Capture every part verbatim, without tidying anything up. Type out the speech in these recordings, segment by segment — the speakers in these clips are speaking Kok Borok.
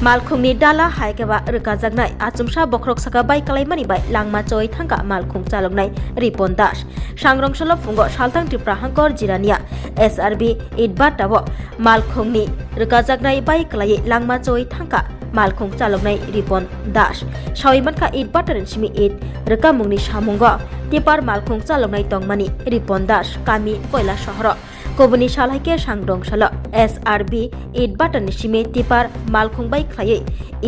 Malkhungni dala hai khe ba rwkajaknai achomsa bokhorok saka bai kwlaimani bai langma choi thangkha malkhung chaloknai Ripon Das. Sangrong salo phungo Saltang Tipra Hangkor Jirania S R B Itbata o malkhungni rwkajaknai bai kwlaiwi langma choi thangkha malkhung chaloknai Ripon Das. Sawi mankha Itbata ni simi it rwkamungni samungo tipar malkhung chaloknai tongmani Ripon Das kami Koila sohoro. Kubuni sal hai khe Sangrong salo S R B Itbata ni simi tipar malkhung bai khlaiwi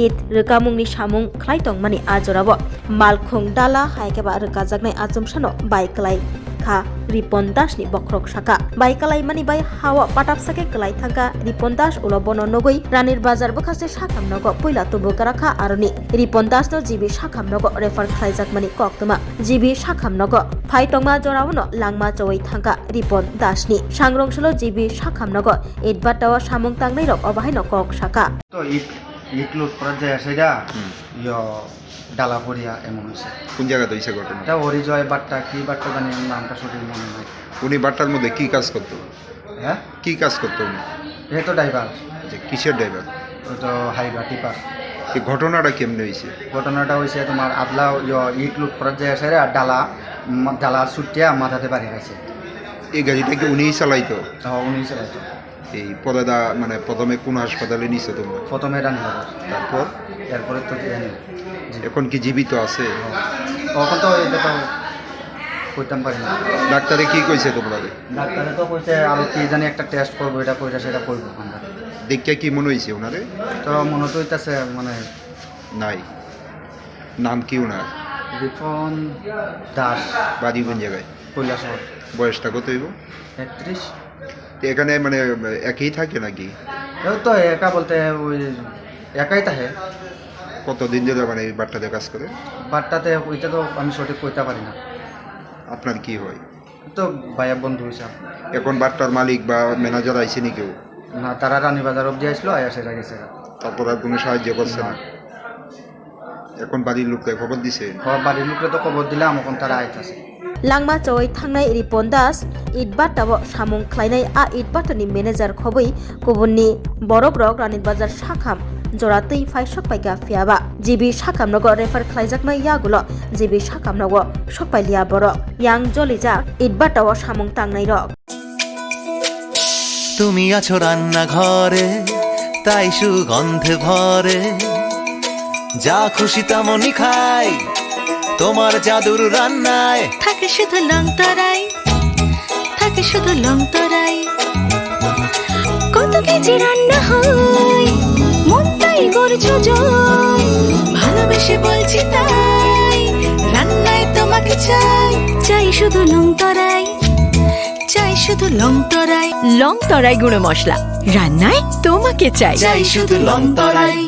it rwkamungni samung khlai tongmani a jorao malkhung dala hai khe ba rwkajaknai achomsano bai kwlai kha Ripon Das ni bokhorok saka. Bai kwlaimani bai hao patapsa khe kwlai thangkha Ripon Das, ulo bono nugwi Ranir Bazar bwkhaste sakham nogo puila tubu kwrakha aroni Ripon Das no G B sakham nogo refer khlaijakmani koktwma. G B sakham nogo phai tongma jorao no langma chowui thangkha Ripon Das ni. Sangrong salo G B sakham nogo Itbata o samung tangnai rok obo haino kok saka. To ইট, ইট লুট করার যে আছে এটা, Hmm. ইয়ো, ডালা পড়িয়া এমন হয়েছে। কোন জায়গাতে হয়েছে ঘটনা? এটা অরিজয় বাট্টা, কি বাট্টা জানি, আমি নামটা সঠিক মনে নাই। উনি বাট্টার মধ্যে কি কাজ করতো? হ্যাঁ? কি কাজ করতো উনি? এ তো ড্রাইভার। যে কিসের ড্রাইভার? ওই তো হাইবা টিপার। এই ঘটনাটা কেমনে হয়েছে? ঘটনাটা হয়েছে তোমার আদলা, ইয়ো, ইট লুট করার যে আছে রে, আর ডালা, উম, ডালা ছুটিয়া মাথাতে বাড়ি গেছে। এই গাড়িটা কি উনিই চালাইতো? হ্যাঁ, উনিই চালাইতো। এই পরে দা-, মানে, প্রথমে কোন হাসপাতালে নিছো তোমরা? প্রথমে রানীবাজার। তারপর? এরপরে তো জানি। জি। এখন কি জীবিত আছে? হ্যাঁ। এখন তো এটা তো করতাম পারি না। ডাক্তারে কি কইছে তোমরা? ডাক্তারে তো কইছে আরো কি জানি একটা টেস্ট করবো, এটা কইরা সেটা করবো আমরা। দেখে কি মনে হইছে ওনারে? তো মনে তো হইতাছে মানে নাই। নাম কি ওনার? রিপন দাস। বাড়ি কোন জায়গায়? কৈলাসহর। বয়সটা কত হইব? একত্রিশ। তো এখানে মানে একই থাকে নাকি? কেউ তো একা বলতে ওই একাই থাকে। কতদিন ধরে মানে এই বাট্টাতে কাজ করে? বাট্টাতে ওইটা তো আমি সঠিক কইতে পারি না। আপনার কি হয়? তো ভাইয়া বন্ধু হিসাব। এখন বাট্টার মালিক বা ম্যানেজার আইছে নি কেউ? না, তারা রানীবাজার অবধি আসলো, আয়া সেটা গেছে। তারপর আর কোনো সাহায্য করছে না? না। এখন বাড়ির লোককে খবর দিছে? হ, বাড়ির লোককে তো খবর দিলাম, এখন তারা আইতাছে। Langma chowui thangnai Ripon Das itbata o samung khlainai a itbata ni manager khobwi kubunni borok rok Ranit Bazar sakham jora twi phai sok paikha phiyaba G B sakham nogo refer khlaijaknai yagulo G B sakham nogo sok pailiya borok yang jolijak itbata o samung tangnai rok. তুমি আছো রান্নাঘরে, তাই সুগন্ধে ভরে। যা খুশি তেমনই খাই, তোমার জাদুর রান্নায়। থাকে শুধু লং তরাই, থাকে শুধু লং তরাই। কত কেজি রান্না হয়, মনটাই করছো জয়। ভালোবেসে বলছি তাই, রান্নায় তোমাকে চাই। চাই শুধু লং তরাই, চাই শুধু লং তরাই। লং তরাই গুঁড়ো মশলা, রান্নায় তোমাকে চাই। চাই শুধু লং তরাই।